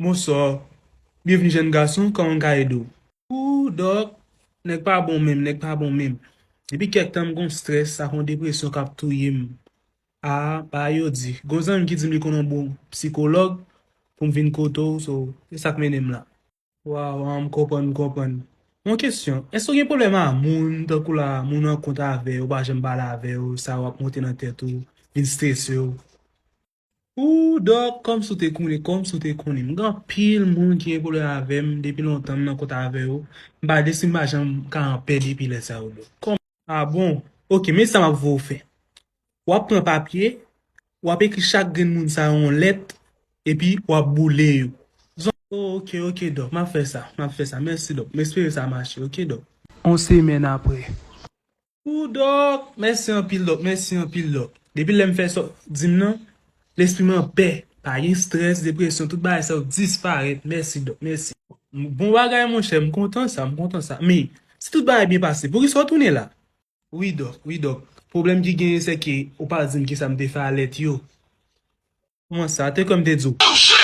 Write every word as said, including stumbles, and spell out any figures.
Bonswa. Byenvni jèn gason, kòman m ka ede w? Ooh, dòk, nèg pa bon menm, nèg pa bon menm. Depi kèk tan m gon strès, sa fè yon depresyon k ap touye m. Ah, pa yo di. Gon zanmi m ki di m li konn yon bon sikològ pou m vin kote w, so, se sa k mennen m la. Waw, ah, m konprann, m konprann. Yon kesyon, èske w gen pwoblèm a moun, tankou la, moun rankontre avè w, ou pa janm pale avè w, sa w ap monte nan tèt ou, vin strese w? Ooh, dòk, kòmsi w te konnen, kòmsi w te konnen. M gen anpil moun ki gen pwoblèm avè m depi lontan, m nan kont avè yo. M pa de si m pa janm ka anpè depi lè sa yo, dòk. Kòm, ah bon, oke, men sa m ap voye w fè. W ap pran papye, w ap ekri chak grenn moun sa yo yon lèt, epi w ap boule yo. Zon, oh, oke, oke, dòk, m ap fè sa, m ap fè sa. Mèsi, dòk. M espere sa mache, oke, dòk. Yon semèn apre. Ooh, dòk, mèsi anpil, dòk, mèsi anpil, dòk. Depi lè m fè sa w di m nan, lespri m anpè, pa gen strès, depresyon, tout bagay sa yo disparèt. Mèsi, dòk, mèsi. Bon bagay, monchè, m kontan sa, m kontan sa. Men, si tout bagay byen pase, poukisa w tounen la? Wi, dòk, wi, dòk. Pwoblèm ki genyen, se ke ou pa di m kisa m te fè a lèt yo. Kòman sa? Te kwè m te di w.